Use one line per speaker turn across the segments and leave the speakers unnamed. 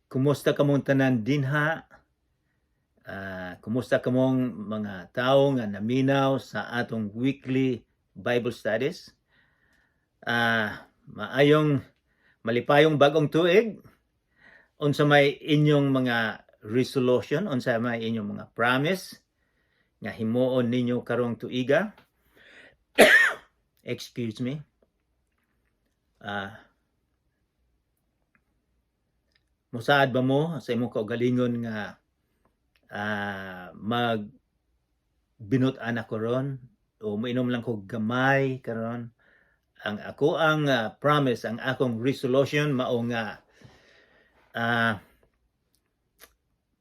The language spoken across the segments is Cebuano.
Kumusta kamong tanan dinha? Kumusta kamong mga tao nga naminaw sa atong weekly Bible studies? Maayong malipayong bagong tuig. Unsa may inyong mga resolution, unsa may inyong mga promise nga himuon ninyo karong tuiga? Excuse me. Musaad ba mo sa imong kaugalingon nga mag binut-an ako ron o mainom lang ko gamay karon? Ang ako ang promise, ang akong resolution mao nga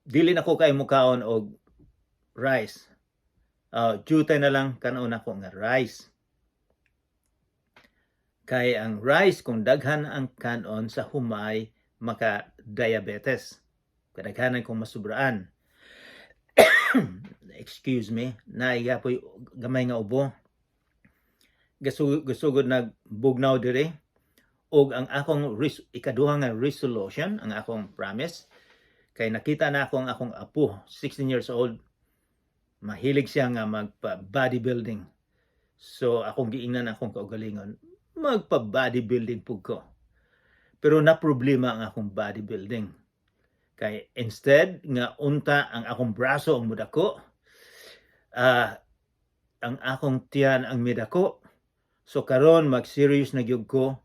dili na ko kay mukaon og rice. Jutay na lang kanon ako nga rice. Kay ang rice, kung daghan ang kanon, sa humay maka diabetes. Kadaghanan kung masubraan. Excuse me, naiga po'y gamay nga ubo. Gasugod nagbugnaw dire og ang akong ikaduha nga resolution, ang akong promise, kay nakita na ako ang akong apo, 16 years old, mahilig siya nga magpa bodybuilding. So akong giingnan akong kaugalingon, magpa bodybuilding pud ko. Pero na problema ang akong bodybuilding. Kay instead nga unta ang akong braso ang mudako, ang akong tiyan ang midako. So karon mag-serious na gyud ko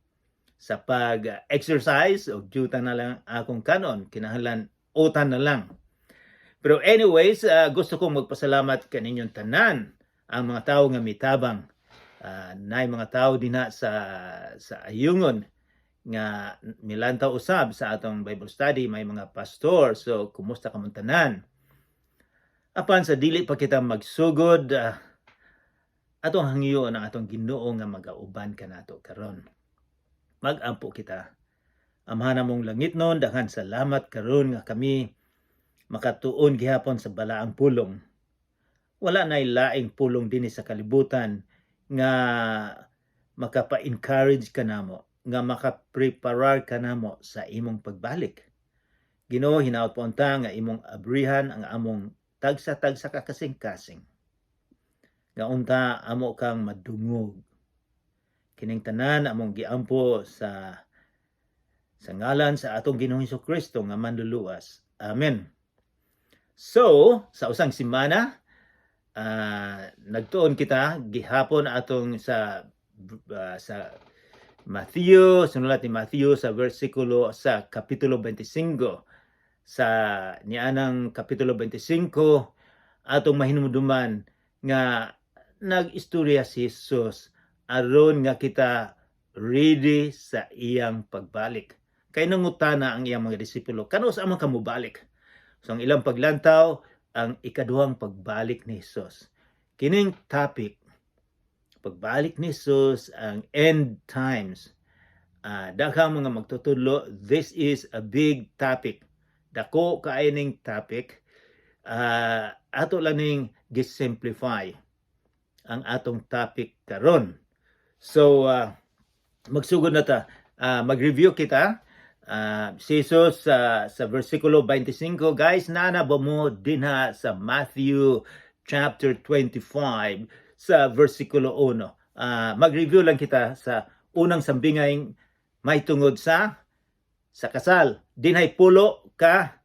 sa pag-exercise og juta na lang akong kanon, kinahanglan utan na lang. Pero anyways, gusto kong magpasalamat kaninyong tanan, ang mga tao nga mitabang. Naay mga tao dinha sa Ayungon nga milantaw usab sa atong Bible study, may mga pastor. So kumusta kamong tanan? Apan sa dili pa kita magsugod, atong hangyoon ang atong Ginoo nga magauban kanato karon. Mag-ampo kita. Amahan namong langitnon, daghan salamat karon nga kami makatuon gihapon sa balaang pulong. Wala nay laing pulong dinhi sa kalibutan nga makapa-encourage kanamo, nga makapreparar kanamo sa imong pagbalik. Ginoo, hinaot po unta nga imong abrihan ang among tagsa-tagsa ka kasing-kasing. Nga unta amo kang madungog. Kining tanan among giampo sa ngalan sa atong Ginoong Kristo nga manluluwas. Amen. So, sa usang semana, nagtuon kita gihapon atong sa Matthew, sinulat ni Matthew sa versikulo sa kapitulo 25. Sa nianang kapitulo 25, atong mahinumduman nga nag-istorya si Jesus aron nga kita ready sa iyang pagbalik. Kay nangutana ang iyang mga disipulo, "Kanus-a man ka mobalik?" So ang ilang paglantaw, ang ikaduhang pagbalik ni Jesus. Kining topic, pagbalik ni Jesus, ang end times. Daghang mga magtutudlo, this is a big topic. Dako kaayo ning topic. Ato lang ning gisimplify ang atong topic karon. So magsugod na ta. Mag-review kita. Si Jesus sa versikulo 25, guys, nana ba mo dinha sa Matthew chapter 25 sa versikulo 1? Mag-review lang kita sa unang sambingay may tungod sa kasal. Dinhay pulo ka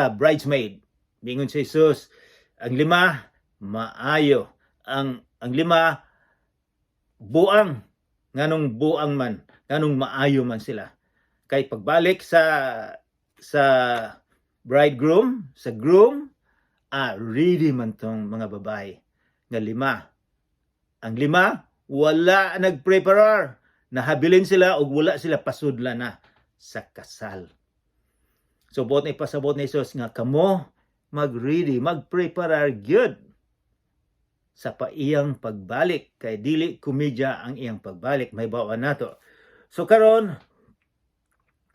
bridesmaid. Mingon si Jesus, ang lima maayo, ang lima buang. Nganong buang man? Nganong maayo man sila? Kay pagbalik sa bridegroom, sa groom, ready man tong mga babae nga lima. Ang lima wala nagpreparar. Nahabilin sila ug wala sila pasudla na sa kasal. So buot na ipasabot ni Jesus nga kamo mag-ready, mag-preparar gyud sa paiyang pagbalik, kay dili komedya ang iyang pagbalik, may bawa nato. So karon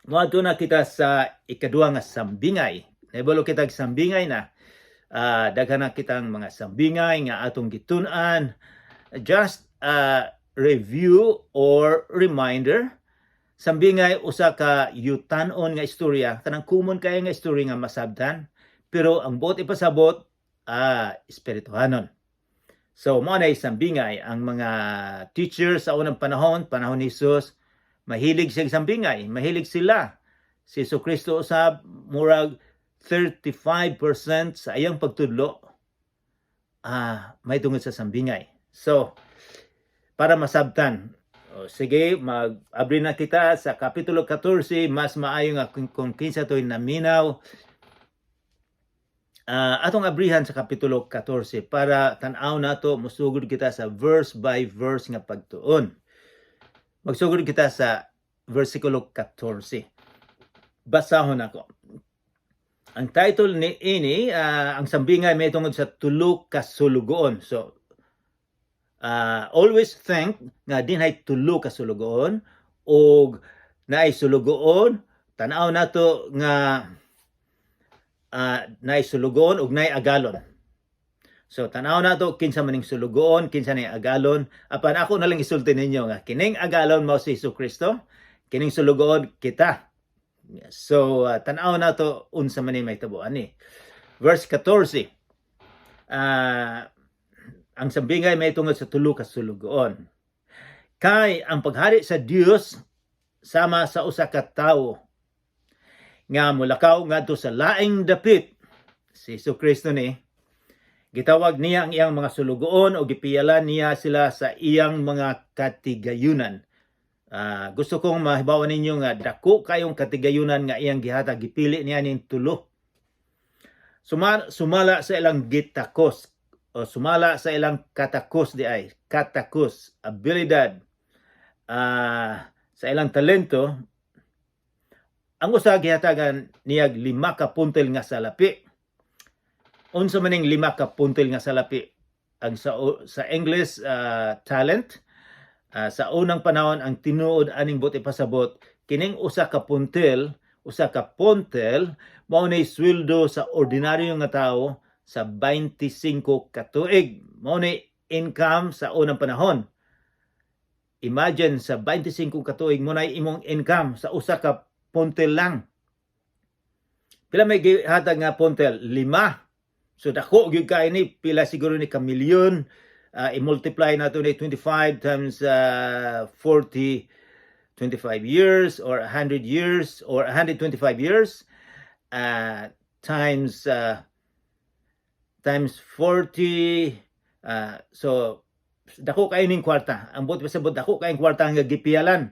moadto na kita sa ikaduha nga sambingay. Nahibalo kita sambingay na. Daghan na kitang mga sambingay nga atong gitun-an. Just a review or reminder. Sambingay usa ka yutanon nga istorya, kanang common kaayo nga istorya nga masabtan, pero ang buot ipasabot espirituhanon. So mao na sambingay. Ang mga teacher sa unang panahon, panahon ni Jesus, mahilig siya sambingay, mahilig sila. Si Jesu Kristo usab, murag 35% sa iyang pagtudlo may tungod sa sambingay. So para masabtan, o, sige, mag-abri na kita sa Kapitulo 14, mas maayo nga kung kinsa to'y naminaw. Atong abrihan sa Kapitulo 14 para tan-aw nato, musugod kita sa verse by verse nga pagtuon. Magsugod kita sa versikulo 14. Basahon ako. Ang title ni ini, ang sambingay may tungod sa tulo ka sulugoon. So, always think nga dinhay tulo ka sulugoon og naay sulugoon, tan-aw nato nga naay sulugoon ug naay agalon. So tan-aw nato kinsa maning sulugoon, kinsa ning agalon. Apan ako na lang isulti ninyo nga kining agalon mao si Hesus Kristo, kining sulugoon kita. So tan-aw nato unsa man ni mahitabo ani. Verse 14. Ang sambingay may tungod sa tulo ka sulugoon. Kay ang paghari sa Dios sama sa usa ka tawo nga mulakaw ngadto sa laing dapit. Si Hesus Kristo ni. Gitawag niya ang iyang mga sulugoon o gipiyalan niya sila sa iyang mga katigayunan. Gusto kong mahibawan ninyo nga dako kayong katigayunan nga iyang gihatag, gipili niya ning tulo. Sumala sa ilang gitakos o sumala sa ilang katakos di ay katakos abilidad, sa ilang talento. Ang usa, gihatagan niyag 5 ka puntil nga salapi. Unsa man ning 5 ka puntil nga salapi? Ang sa English, talent. Sa unang panahon, ang tinuod aning buot ipasabot, kining 1 ka puntil, 1 ka puntil mao ni sweldo sa ordinaryo nga tawo sa 25 ka tuig. Mao ni income sa unang panahon. Imagine, sa 25 ka tuig mo na imong income sa 1 ka puntil lang. Pila may gihatag nga puntil? 5. So dako gyud kay ni, pila siguro ni ka milyon. I-multiply nato ni 25 times 40, 25 years or 100 years or 125 years times 40. So dako kay ning kwarta. Ang buot pasabot, dako kayong kwarta nga gipiyalan.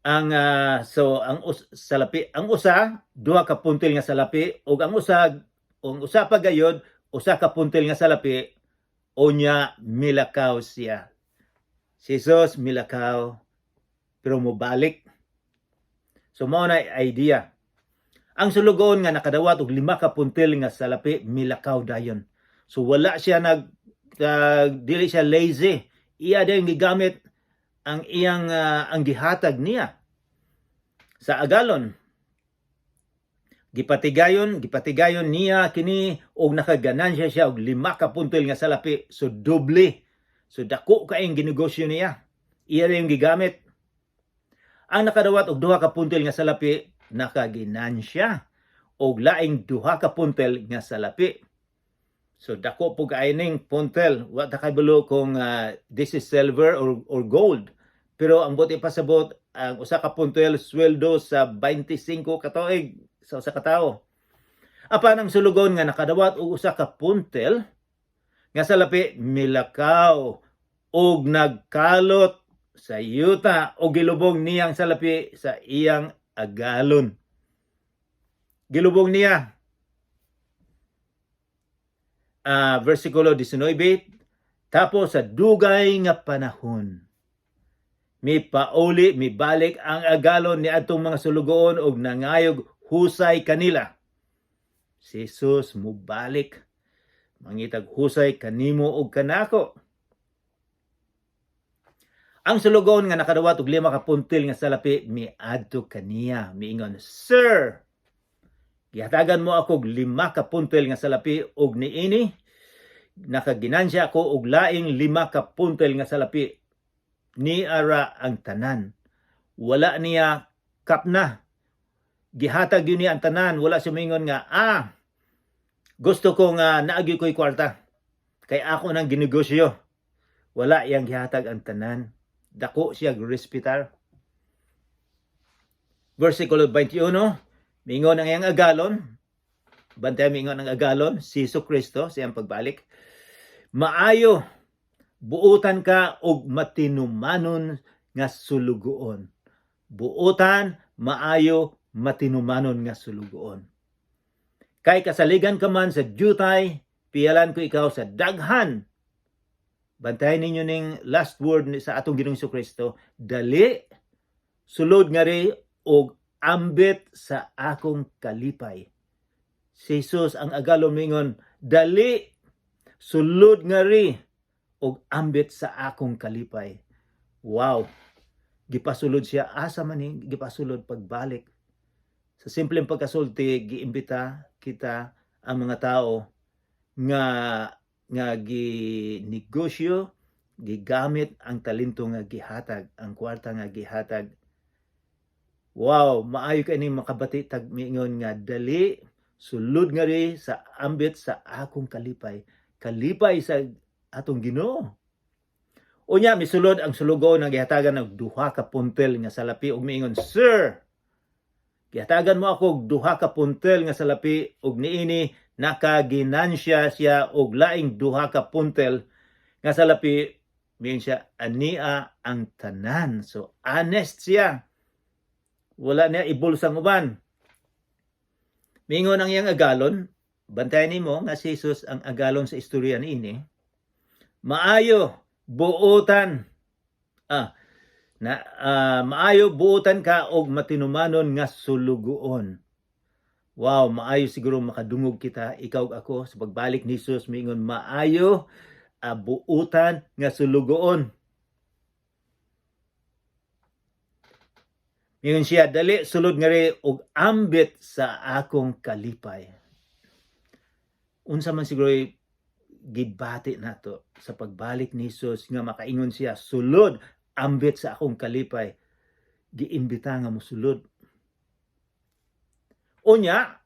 Ang so ang salapi, ang usa, 2 ka puntil nga salapi, ug ang usa pa gayod, 1 ka puntil nga salapi. Unya milakaw siya. Si Jesus milakaw pero mobalik. So mao na idea. Ang sulugoon nga nakadawat og 5 ka puntil nga salapi milakaw dayon. So wala siya nag dili siya lazy. Iya din gigamit ang iyang ang gihatag niya. Sa agalon, gipatigayon niya kini og nakaganansya siya og 5 ka puntil nga salapi. So doble. So dako kaayong ginegosyo niya. Iya rin yung gigamit. Ang nakadawat og 2 ka puntil nga salapi nakaginansya og laing 2 ka puntil nga salapi. So dako po kaayo ning puntil. Wa ta kabalo kung this is silver or gold. Pero ang buot ipasabot, ang 1 ka puntil sweldo sa 25 ka tuig sa usa ka tawo. Apan ang sulugon nga nakadawat og 1 ka puntil nga salapi milakaw og nagkalot sa yuta og gilubong niyang salapi sa iyang agalon. Gilubong niya. Versikulo 19. Tapos sa dugay nga panahon, mi pauli, mibalik ang agalon ni atong mga sulugoon og nangayog husay kanila. Si Jesus mubalik. Mangitag husay kanimo og kanako. Ang sulugoon nga nakadawat og 5 ka puntil nga salapi miadto kaniya, miingon, "Sir, gihatagan mo ako og 5 ka puntil nga salapi ug niini Nakaginansya ako og laing 5 ka puntel nga salapi. Niara ang tanan. Wala niya kapna. Gihatag yun niya ang tanan. Wala siya moingon nga, "Gusto ko nga naa gyud ko'y kwarta. Kay ako nang ginegosyo." Wala, iyang gihatag ang tanan. Dako siya respetar. Versikulo 21, mingon ang iyang agalon, bantay, mingon ang agalon, si Jesu Kristo, siyang pagbalik, "Maayo, buutan ka og matinumanon nga sulugoon." Buutan, maayo, matinumanon nga sulugoon. Kay kasaligan ka man sa jutay, piyalan ko ikaw sa daghan. Bantayan ninyo ning last word ni sa atong Ginoong Kristo, "Dali, sulod ngari og ambit sa akong kalipay." Si Jesus ang agalon mingon, "Dali, sulod ngari og ambit sa akong kalipay." Wow. Gipasulod siya. Asa man ni gipasulod pagbalik? Sa simpleng pagkasulti, giimbita kita ang mga tao nga nga gi negosyo, gigamit ang talento nga gihatag, ang kwarta nga gihatag. Wow, maayo kay ning makabati tag miingon nga, "Dali, sulod ngari sa ambit sa akong kalipay." Kalipay sa atong Ginoo. Unya misulod ang sulugoon nga gihatagan og 2 ka puntel nga salapi ug miingon, "Sir, gihatagan mo ako og 2 ka puntel nga salapi ug niini nakaginansya siya og laing 2 ka puntel nga salapi." Miingon siya, "Ania ang tanan." So honest siya. Wala niya ibulsang uban. Mingon ang iyang agalon, bantayan nimo nga si Jesus ang agalon sa istorya niini. "Maayo, buotan. Maayo, buotan ka og matinumanon nga sulugoon." Wow, maayo siguro makadungog kita, ikaw ug ako, sa pagbalik ni Jesus miingon, "Maayo, buutan nga sulugoon." Mingon siya, "Dali, sulod ngari og ambit sa akong kalipay." Unsa man siguro gibati nato sa pagbalik ni Jesus nga makaingon siya, "Sulod, ambit sa akong kalipay"? Giimbita nga mosulod. Unya,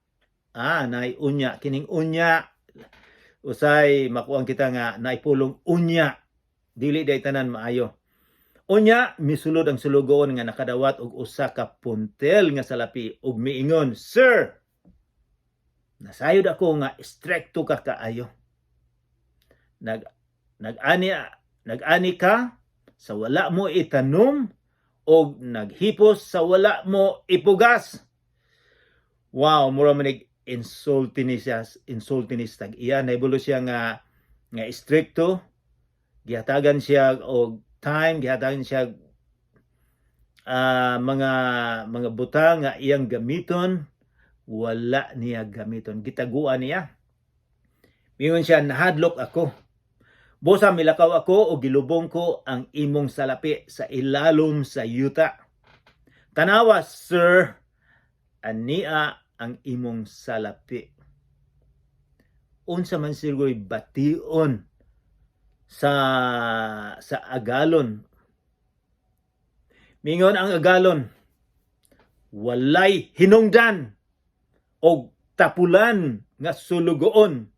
nay unya, kining unya, usay makuang kita nga naipulong unya, dili day tanan maayo. Unya, misulod ang sulugoon nga nakadawat og usa ka puntel nga salapi ug miingon, "Sir, nasayod ako nga istrikto ka kaayo. Nag-ani ka sa wala mo itanom og naghipos sa wala mo ipugas." Wow, mura man insulti ni siya, insulti ni tag iya. Nahibalo siya nga istrikto, gihatagan siya og time, gihatagan siya mga butang nga iyang gamiton, wala niya gamiton. Gitaguan niya. Mingon siya, "Nahadlok ako. Busa milakaw ako o gilubong ko ang imong salapi sa ilalom sa yuta. Tanawa, sir, ania ang imong salapi." Unsa man siguro'y bation sa agalon? Mingon ang agalon, "Walay hinungdan og tapulan nga sulugoon.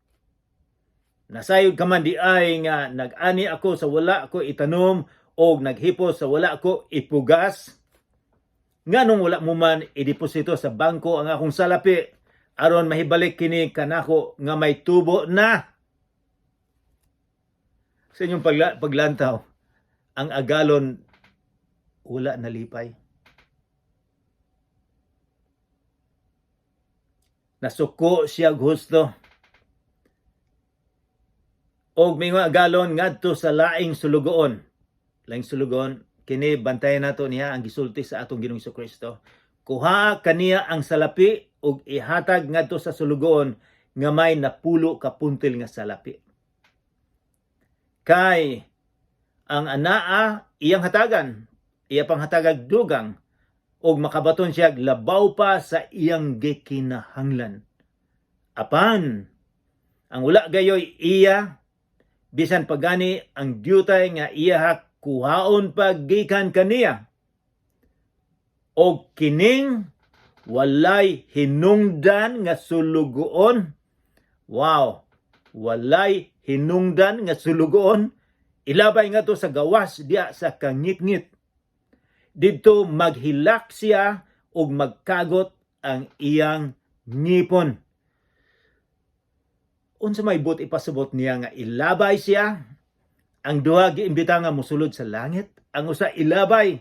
Nasayod ka man di ay nga nag-ani ako sa wala ako itanom og naghipos sa wala ako ipugas. Nganong wala mo man ideposito sa bangko ang akong salapi aron mahibalik kini kanako nga may tubo na?" Sa inyong paglantaw, ang agalon wala nalipay. Nasuko siya gusto. Og mingon agalon ngadto sa laing sulugoon. Laing sulugoon, kini bantayan nato niya ang gisulti sa atong Ginoong Kristo. "Kuha kaniya ang salapi ug ihatag ngadto sa sulugoon nga may 10 ka puntil nga salapi. Kay ang anaa iyang hatagan, iya pang hatagag dugang ug makabaton siya labaw pa sa iyang gikinahanglan. Apan ang wala gayoy iya Bisan pagani ang diutay nga iyaha, kuhaon pa gikan kaniya. Og kining walay hinungdan nga sulugoon. Wow, walay hinungdan nga sulugoon, ilabay ngadto sa gawas diya sa kangitngit. Didto maghilak siya ug magkagot ang iyang ngipon. Unsa may buot ipasabot niya nga ilabay siya? Ang duha giimbita nga mosulod sa langit, ang usa ilabay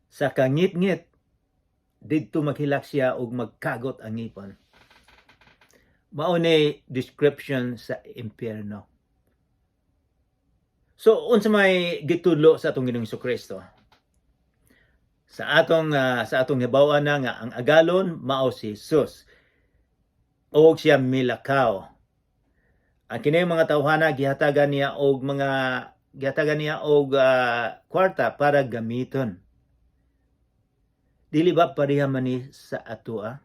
sa kangitngit. Didto maghilak siya ug magkagot ang ngipon. Mao ni description sa impyerno. So unsa may gitudlo sa atong Ginoong Kristo? Sa atong hibaw-an na nga ang agalon mao si Jesus. Og siya milakaw. Ang kini mga tawhana, gihatagan niya og kwarta para gamiton. Dili ba pareha man ni sa atoa?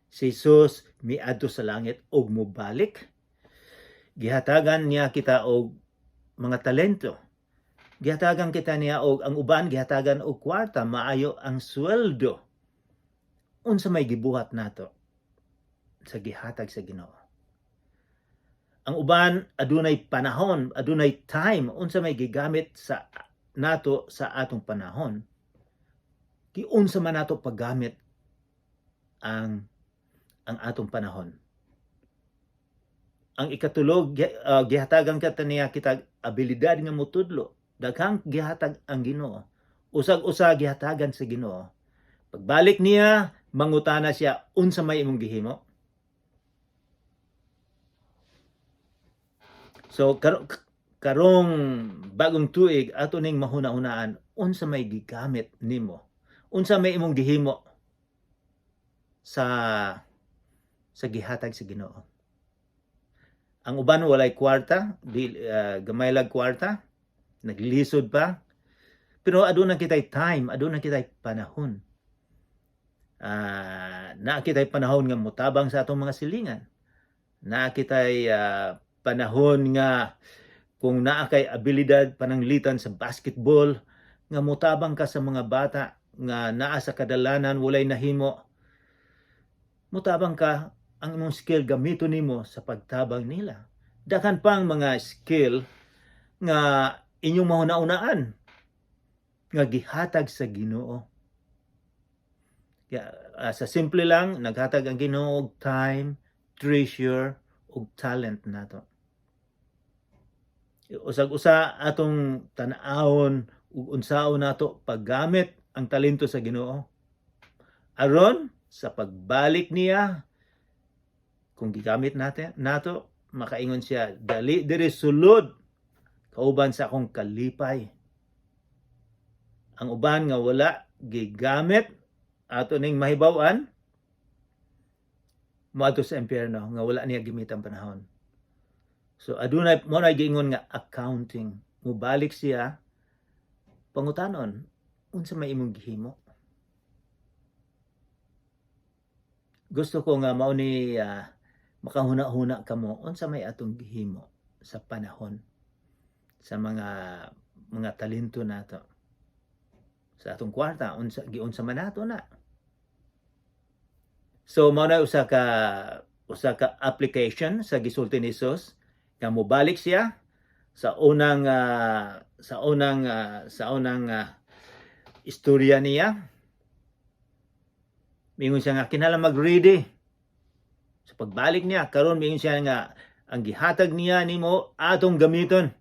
Si Jesus miadto sa langit og mobalik. Gihatagan niya kita og mga talento. Gihatagan kita niya og, ang uban gihatagan og kwarta, maayo ang sweldo. Unsa may gibuhat nato sa gihatag sa Ginoo? Ang uban adunay panahon, adunay time. Unsa may gigamit sa nato sa atong panahon? Giunsa man nato paggamit ang atong panahon? Ang ikatulo, gihatagan kita niya kita abilidad nga motudlo. Daghang gihatag ang Ginoo. Usag-usa gihatagan sa Ginoo. Pagbalik niya, mangutana siya, "Unsa may imong gihimo?" So karong bagong tuig, ato ning mahuna-hunaan unsa may gigamit nimo. Unsa may imong gihimo sa gihatag sa Ginoo. Ang uban walay kwarta, di gamay lag kwarta, naglisod pa. Pero aduna kitay time, aduna kitay panahon. Naa kitay panahon nga motabang sa atong mga silingan. Naa kitay panahon nga kung naa kay abilidad pananglitan sa basketball, nga motabang ka sa mga bata nga naa sa kadalanan, walay nahimo. Motabang ka, ang imong skill gamiton nimo sa pagtabang nila. Daghan pang mga skill nga inyong mahuna-unaan nga gihatag sa Ginoo. Kaya, sa simple lang, naghatag ang Ginoo og time, treasure ug talent nato. Usag-usa atong tan-awon ug unsaon nato paggamit ang talento sa Ginoo. Aron sa pagbalik niya, kung gigamit natin nato, makaingon siya, "Dali diri, sulod kauban sa akong kalipay." Ang uban nga wala gigamit, ato ning mahibaw-an, moadto sa impyerno nga wala niya gimit ang panahon. So adunay mo na giingon nga accounting. Mubalik siya, pangutanon, "Unsa may imong gihimo?" Gusto ko nga mao ni makahuna-huna kamo unsa may atong gihimo sa panahon, sa mga talento nato, sa atong kwarta, unsa giunsa man nato na. So mao na usa ka application sa gisulti ni Jesus nga mobalik siya sa unang istorya niya. Mingon siya nga kinahanglan mag-ready sa pagbalik niya. Karon mingon siya nga ang gihatag niya nimo, atong gamiton,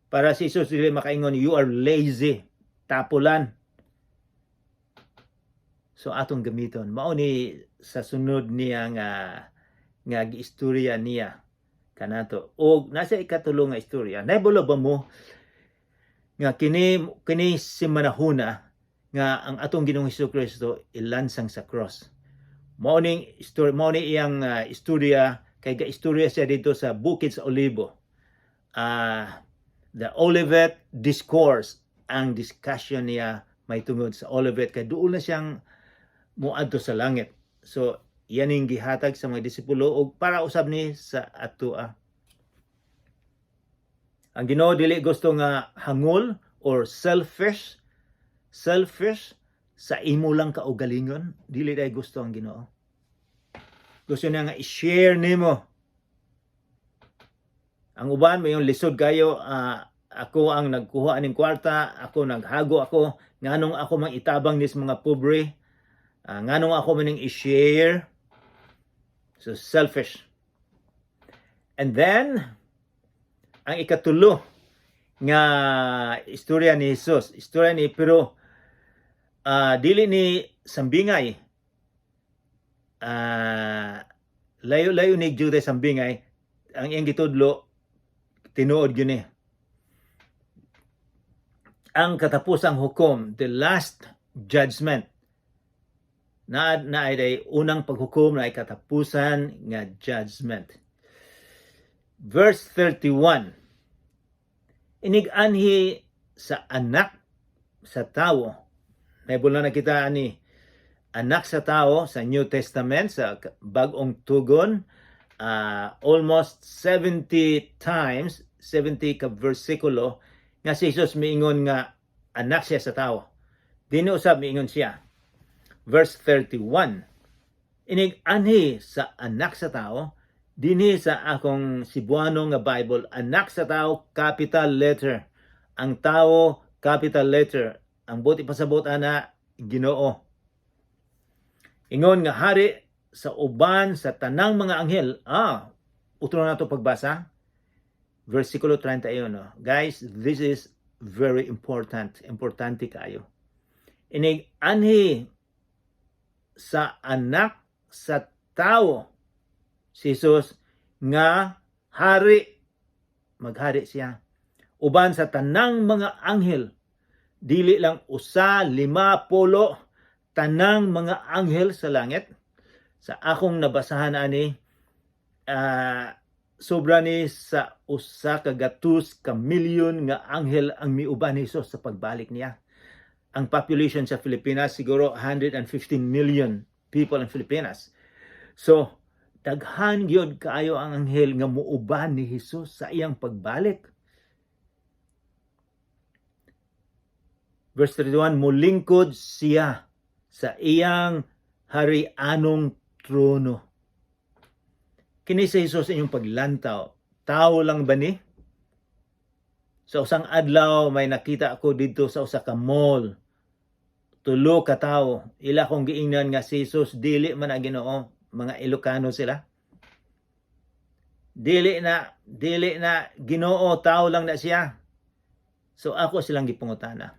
para si Jesus dili makaingon, "You are lazy, tapulan." So atong gamiton. Mao ni sa sunod niya nga giistorya niya kanato. Og nasa ikatulo nga istorya, nahibalo ba mo nga kini kini si manahuna nga ang atong Ginoong Hesus Kristo ilansang sa cross? Mao ning story, mao ni iyang istorya, kay ga-istorya siya dito sa Bukid sa Olibo. The Olivet Discourse ang discussion niya may tungod sa Olivet, kay duol na siyang moadto sa langit. So yan yung gihatag sa mga disipulo og para usab ni sa atoa. Ang Ginoo dili gusto nga hangol or selfish, selfish sa imo lang kaugalingon, dili diay gusto ang Ginoo. Gusto niya nga i-share nimo. Ang uban may yung lisod kayo, ako ang nagkuha aning kwarta, ako naghago ako, nganong ako mang itabang ni sa mga pobre, nganong ako maning i-share. So selfish. And then ang ikatulo nga istorya ni Jesus, istorya ni, pero dili ni sambingay. Layo-layo ni Juday sambingay, ang iyang gitudlo tinuod gyud ni. Ang katapusang hukom, the last judgment. Na na ay unang paghukom na ay katapusan nga judgment. Verse 31. Inig-anhi sa Anak sa Tawo. Naibula na kita ani Anak sa Tao sa New Testament, sa Bagong Tugon, almost 70 times, 70 ka versikulo nga si Jesus miingon nga anak siya sa tao. Dinhi usab miingon siya. Verse 31. Inig-anhi sa Anak sa Tao, dinhi sa akong Cebuano nga Bible, Anak sa Tao, capital letter. Ang tao, capital letter. Ang buot ipasabot ana, Ginoo. Ingon nga hari sa uban sa tanang mga anghel. Utro na to pagbasa. Versikulo 31. No? Guys, this is very important. Importante kayo. Inig anhi sa Anak sa Tao, si Jesus nga hari, maghari siya uban sa tanang mga anghel, dili lang usa, lima, polo, tanang mga anghel sa langit. Sa akong nabasahan ani, sobra ni sa 100 ka milyon nga anghel ang miuban ni Jesus sa pagbalik niya. Ang population sa Pilipinas siguro 115 million people in Pilipinas. So daghan gyud kaayo ang anghel nga muuban ni Jesus sa iyang pagbalik. Verse 31, mulingkod siya sa iyang harianong trono. Kini si Jesus inyong paglantaw. Tao lang ba ni? Sa usang adlaw may nakita ako dito sa usa ka mall. Tulo ka tawo. Ila kong giingnan nga si Jesus dili man ang Ginoo, mga Ilocano sila. Dili na Ginoo, tao lang na siya. So ako silang gipangutana.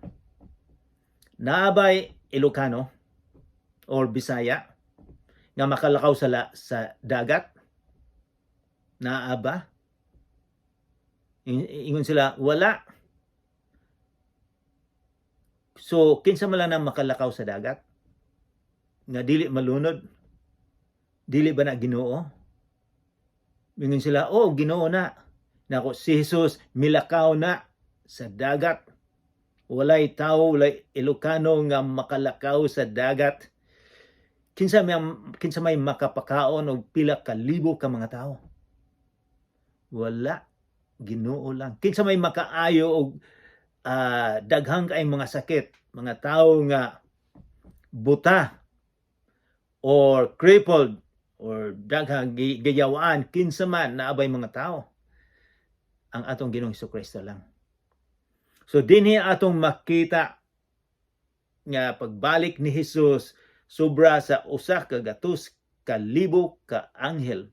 Naabay Ilocano or Bisaya nga makalakaw sa dagat? Naa ba? Ingon sila, wala. So, kinsa man lang na makalakaw sa dagat nga dili malunod? Dili ba na Ginoo? Ingon sila, "Oh, Ginoo na." Nako, si Jesus milakaw na sa dagat. Walay tao, walay Ilocano nga makalakaw sa dagat. Kinsa may makapakaon og pila ka libo ka mga tao? Wala. Ginoo lang. Kinsa may makaayo og daghang kay mga sakit, mga tao nga buta or crippled or daghang giyawaan, kinsa man, naabay mga tao? Ang atong Ginoong Kristo lang. So dinhi atong makita nga pagbalik ni Jesus, sobra sa 100,000 ka anghel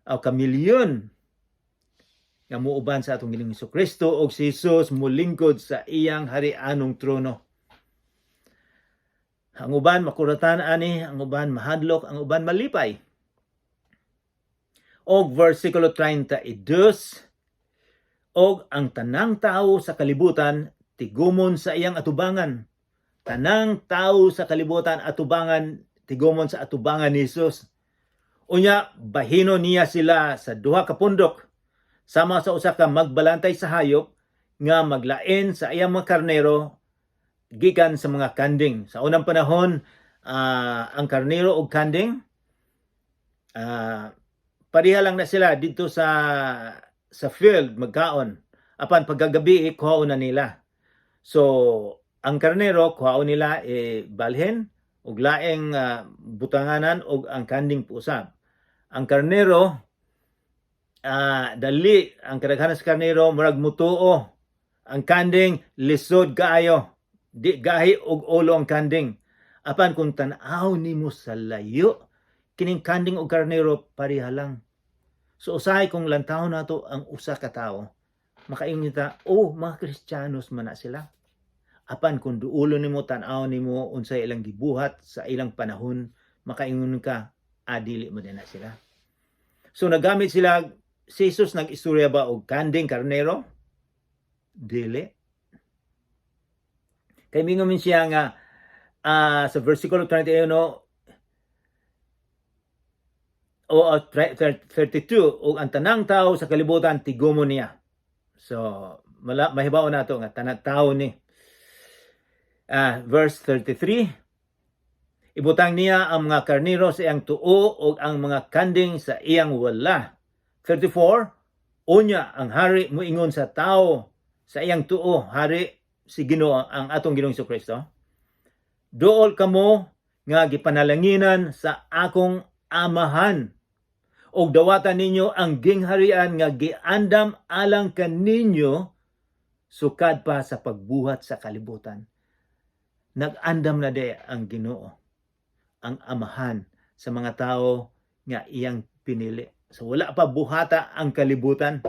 o ka milyon nga muuban sa atong Ginoong Kristo og si Jesus mulingkod sa iyang harianong trono. Ang uban makuratan ani, ang uban mahadlok, ang uban malipay. Og versikulo 32, og ang tanang tao sa kalibutan tigumon sa iyang atubangan. Tanang tao sa kalibutan atubangan, tigumon sa atubangan ni Jesus. Unya bahino niya sila sa duha ka pundok sama sa usa ka magbalantay sa hayop nga maglain sa iyang mga karnero gikan sa mga kanding. Sa unang panahon, ang karnero og kanding, pareha lang na sila dito sa sa field magkaon. Apan pagkagabi, kuhaon na nila. So ang karnero kuhaon nila, e balhin og laing butanganan, og ang kanding puusab. Ang karnero, dali ang kadaghanan sa karnero, murag mutuo. Ang kanding, lisod kaayo. Di gahi og ulo ang kanding. Apan kung tan-aw nimo sa layo, kining kanding og karnero pareha lang. So usahay kung lantaw nato ang usa ka tawo, makaingon ta, "Oh, mga Kristiyanos man na sila." Apan kung duolo nimo, tan-aw nimo unsay ilang gibuhat sa ilang panahon, makaingon ka, "Ah, dili mo din na sila." So nagamit sila, si Jesus nag-istorya ba og kanding, karnero? Dili. Kay mingon man siya nga sa versikulo 21, no, o 32, ug ang tanang tao sa kalibutan tigumon niya. So mala mahibaw nato nga tanang tao ni. Verse 33, ibutang niya ang mga karnero sa iyang tuo ug ang mga kanding sa iyang wala. 34, unya ang hari muingon sa tao sa iyang tuo, hari si Ginoo, ang atong Ginoong Kristo, "Duol kamo nga gipanalanginan sa akong Amahan ug dawatan ninyo ang gingharian nga giandam alang kaninyo sukad pa sa pagbuhat sa kalibutan." Nag-andam na de ang Ginoo, ang Amahan, sa mga tao nga iyang pinili. So wala pa buhata ang kalibutan.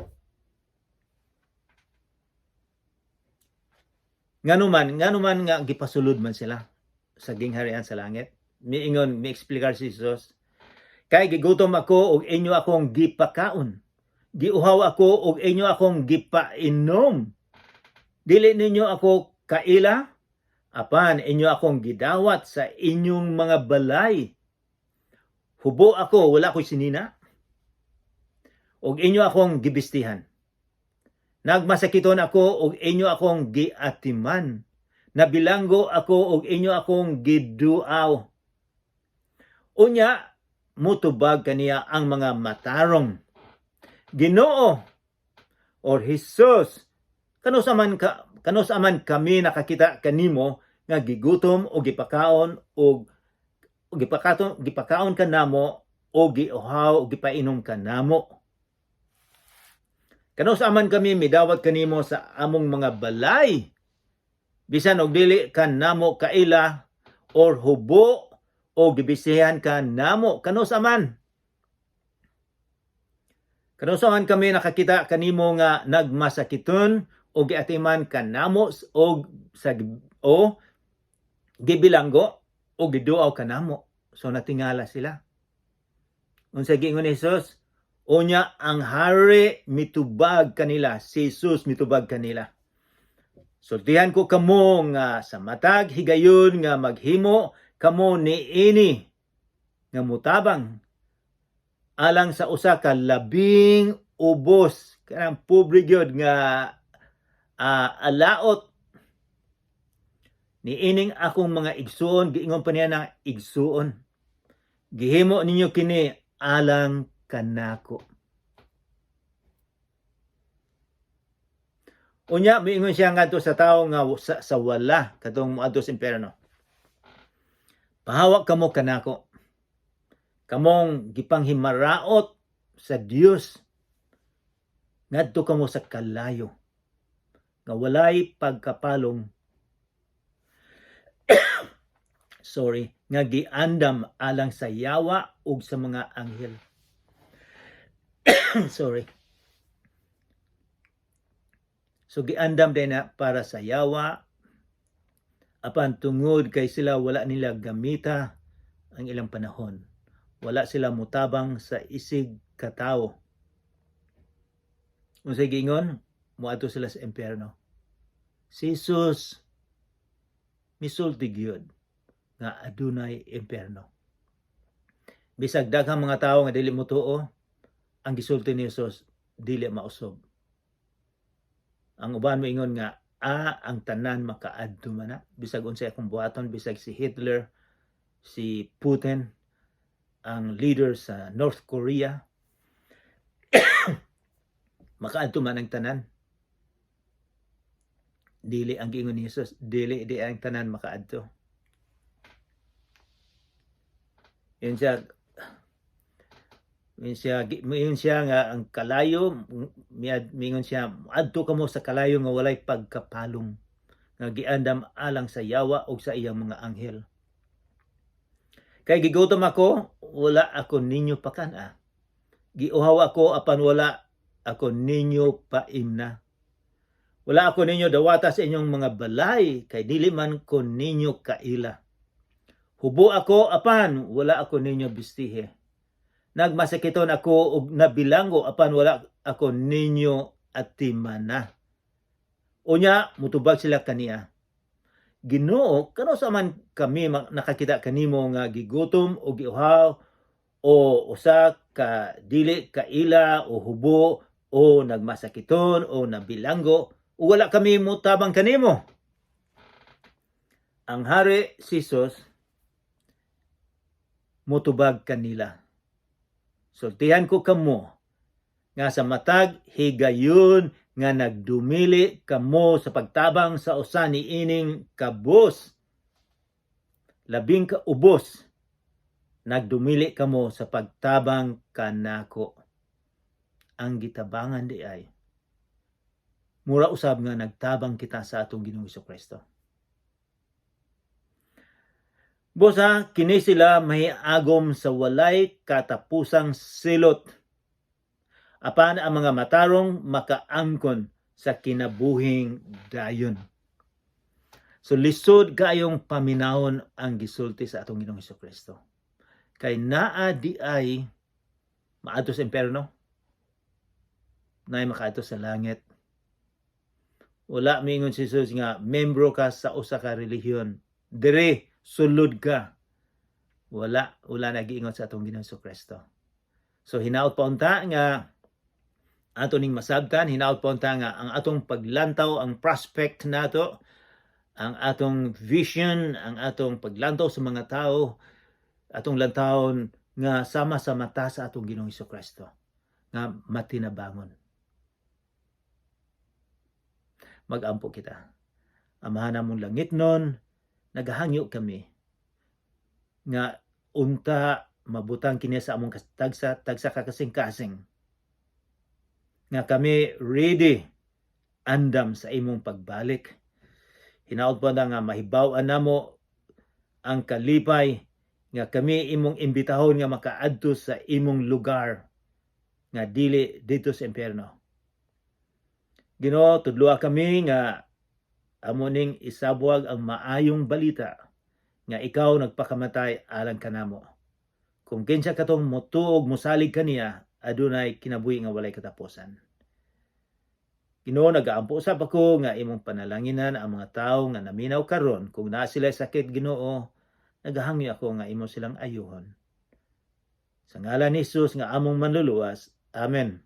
Ngano man nga gipasulod man sila sa gingharian sa langit? Miingon, mi-explicar si Jesus. "Kay gigutom ako ug inyo akong gipakaon. Giuhaw ako ug inyo akong gipainom. Dili ninyo ako kaila, apan inyo akong gidawat sa inyong mga balay. Hubo ako, wala ko'y sinina, ug inyo akong gibistihan. Nagmasakiton ako ug inyo akong giatiman. Nabilanggo ako ug inyo akong giduaw." Unya, mutubag kaniya ang mga matarong, "Ginoo or Jesus, kanus-a man kami nakakita kanimo nga gigutom o gipakaon o gipakaon ka namo o giuhaw o gipainom ka namo? Kanus-a man kami midawat kanimo sa among mga balay bisan og dili ka namo kaila or hubo o gibisihan ka namo? Kanus-a man? Kanus-a man kami nakakita kanimo nga nagmasakiton o giatiman ka namo o sa o gibilanggo o giduaw ka namo?" So natingala sila. Unsa giingon ni Jesus? Unya ang hari mitubag kanila, si Jesus mitubag kanila, "Sultihan ko kamo nga sa matag higayon nga maghimo kamo niini nga mutabang alang sa usa ka labing ubos," kanang pobre gyud nga alaot, "niining akong mga igsuon," giingon pa niya na igsuon, "gihimo ninyo kini alang kanako." Unya miingon siya ngadto sa tawo nga sa wala, katong moadto sa impyerno, "Pahawak kamo kanako, kamong gipanghimaraot sa Dios. Ngadto kamo sa kalayo nga walay pagkapalong," sorry, "nga giandam alang sa yawa ug sa mga anghel." Sorry. So giandam din na para sa yawa, apan tungod kay sila wala nila gamita ang ilang panahon. Wala sila mutabang sa isig katawo. Unsay giingon? Moadto sila sa impyerno. Si Jesus misulti gyud nga adunay impyerno. Bisag daghang mga tawo nga dili motuo, ang gisulti ni Jesus dili mausog. Ang uban moingon nga ang tanan makaadto man na, bisag unsay akong buhaton, bisag si Hitler, si Putin, ang leader sa North Korea. Makaadto man ang tanan. Dili ang giingon ni Jesus, dili di ang tanan makaadto. Yun siya nga ang kalayo, mingon siya, "Adto kamo sa kalayo nga walay pagkapalong, nga giandam alang sa yawa ug sa iyang mga anghel. Kay gigutom ako, wala ako ninyo pakan-a. Giuhaw ako, apan wala ako ninyo paimna. Wala ako ninyo dawata sa inyong mga balay, kay dili man ko ninyo kaila. Hubo ako, apan wala ako ninyo bistihe. Nagmasakiton ako ug nabilanggo, apan wala ako ninyo atimana." Unya mutubag sila kaniya, "Ginoo, kanus-a man kami nakakita kanimo nga gigutom o giuhaw o usa ka dili kaila o hubo o nagmasakiton o nabilanggo o wala kami mutabang kanimo?" Ang hari si Jesus mutubag kanila, "Sultihan ko kamo nga sa matag higayon nga nagdumili kamo sa pagtabang sa usa niining kabus, labing kaubos, nagdumili kamo sa pagtabang kanako." Ang gitabangan di ay mura usab nga nagtabang kita sa atong Ginoong Kristo. Busa kini sila mahiagom sa walay katapusang silot. Apan ang mga matarong makaangkon sa kinabuhing dayon. So lisod kaayong paminawon ang gisulti sa atong Ginoong Kristo. Kay naa di ay maadto sa imperno, naay makaadto sa langit. Wala miingon si Jesus nga membro ka sa usa ka relihiyon. Dire sulod ka. Wala, wala nagiingon sa atong Ginoong Kristo. So hinaot pa unta nga ato ning masabtan, hinaot pa unta nga ang atong paglantaw, ang prospect nato, ang atong vision, ang atong paglantaw sa mga tao, atong lantawon nga sama sa mata sa atong Ginoong Kristo nga matinabangon. Magampo kita. Amahan namong langitnon, nagahangyo kami nga unta mabutang kini sa among tagsa tagsa ka kasing-kasing nga kami ready andam sa imong pagbalik. Hinaot pa na nga mahibaw-an namo ang kalipay nga kami imong imbitahon nga makaadto sa imong lugar nga dili didto sa impyerno. Ginoo, tudloa kami nga amo ning isabwag ang maayong balita nga ikaw nagpakamatay alang kanamo. Kung kinsa katong motuo ug mosalig kaniya, adunay kinabuhi nga walay katapusan. Ginoo, nagaampo usab ako nga imong panalanginan ang mga tawo nga naminaw karon. Kung naa sila sakit, Ginoo, nagahangyo ako nga imo silang ayuhon. Sa ngalan ni Jesus nga among Manluluwas. Amen.